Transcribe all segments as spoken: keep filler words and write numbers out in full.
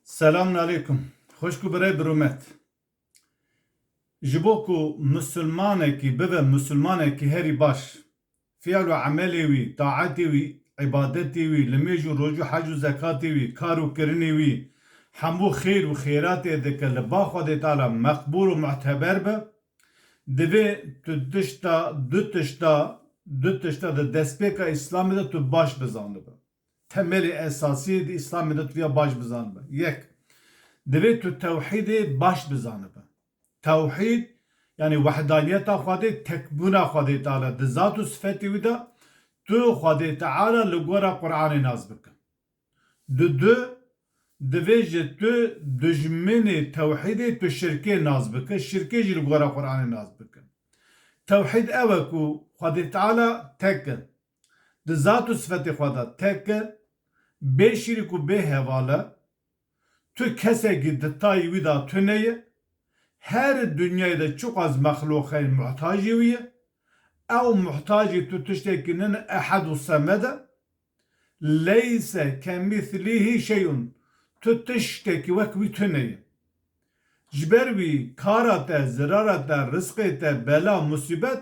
Selamun aleykum. Xwişk û birê bi rûmet. Ji bo ku misilmanekî bibe misilmanekî herî baş, fiil û emelê wî, taetê wî, îbadetê wî, limêj û roj û hec û zekatê wî, kar û kirinê wî, hemû xêr û xêratê dike li ba Xwedê Teala meqbûl û muteber be, divê tu tişta, du tişta, du tişta di destpêka Îslamê de tu baş bizanibe. Temelê esasî di Îslamê de tu ya baş bizanibe. Yek, divê tu tewhîdê baş bizanibe. Tewhîd, yanî wehdaniyeta Xwedê, tekbûna Xwedê Teala di zat û sifetê wî de, tu Xwedê Teala li gora Qur'anê nas bike. Di du, divê ji tu dijminê tewhîdê tu şirkê nas bike, şirkê jî li gora Qur'anê nas bike. Tewhîd ew e ku Xwedê Teala tek e. Di zat û sifetê xwe de tek e, bê şirîk û bê heval e, tu kesekî di tayî wî de tune ye, her dinyayê de çiqas mexlûq heye muhtacî wî ye, ew muhtacî tu tiştekî nine, ehed û semed e, leyse kemîslîhî şeyun, tu tiştekî wek wî tune ye. Ji ber wî kara te, zirara te, rizqê te, bela, musîbet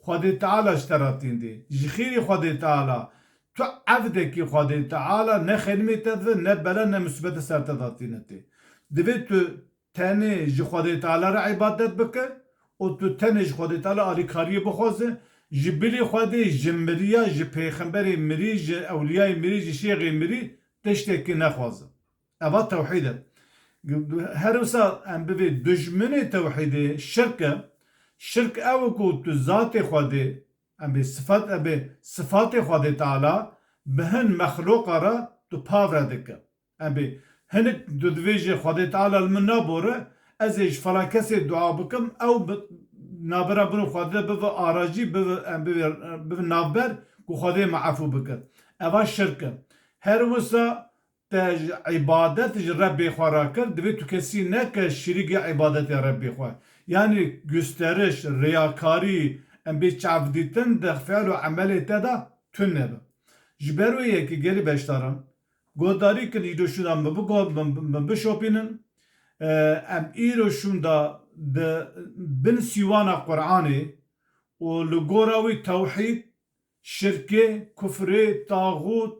Xwedê Teala ji te re tîndî. Ji xêrî Xwedê Teala, tu evdekî Xwedê Teala ne xenimê te dibe, ne bela, ne musîbet li ser te de tîne tê. Divê tu tenê ji Xwedê Teala re îbadet bike û tu tenê ji Xwedê Teala alîkariyê bixwaze, ji bilî Xwedê, ji miriya, ji pêxemberê mirî, ji ewliyayê mirî, ji şêxê mirî tiştekî nexwaze. Eva tewhîd e. Her wisa em bivê dijminê tewhîdê şirk e. Şirk ew e ku tu zatê Xwedê, em bê sifat, em bê sifatê Xwedê Teala bi hin mexlûqa re tu pav re dike. Em bê hinek tu divê ji Xwedê Teala li min nabore, ez ê ji falan kesê dua bikim, ew bi navbera min û Xwedê bibe aracî, bibe, em bivê, bibe navber ku Xwedê me efû bike. Eva şirk e. Her wisa te ji îbadet ji Rebbê xwe re kir, divê tu kesî neke şirîkê îbadetê Rebbê xwe. Yanî gusteriş, riyakarî, em bê çavdîtin di fiil û emelê te de tune be. Ji ber wê yekê gelî beşdaran, guhdarî kin îro şûnda min bigo-, min, min bişopînin. E, em îro şûnda di bin sîwana Qur'anê û li gora wî tewhîd, şirkê, kufrê, taxût,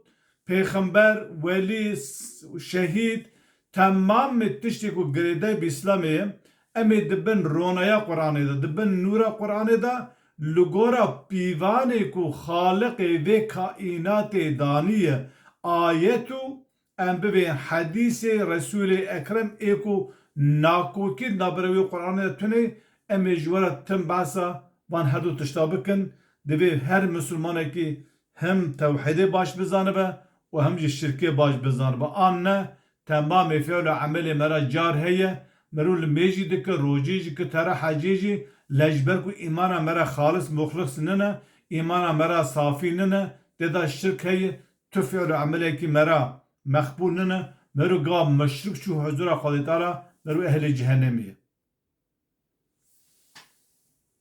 pêxember, welî, s-, şehîd, temamê tiştê ku girêdayî bi Îslamê ye, em ê di bin ronaya Qur'anê de, di bin nûra Qur'anê de, li gora pîvanê ku Xaliqê vê kaînatê daniye, ayet û em bivên hedîsê Resûlê Ekrem ê ku nakokî navbera wî Qur'anê de tune, em ê ji we re tim behsa van her du tişta bikin. Divê her misilmanekî him tewhîdê baş bizanibe û him jî şirkê baş bizanibe. An ne, temamê fiil û emelê me re car heye, mirov limêjî dike, rojî jî dike, tere hecê jî, lê ji ber ku îmana me re xalis muxlis nine, îmana me re safî nine, tê de şirk heye, tu fiil û emelekî me re meqbûl nine, mero gav muşrik çû huzura Xwedê Teala, mero ehlê cehennemê ye.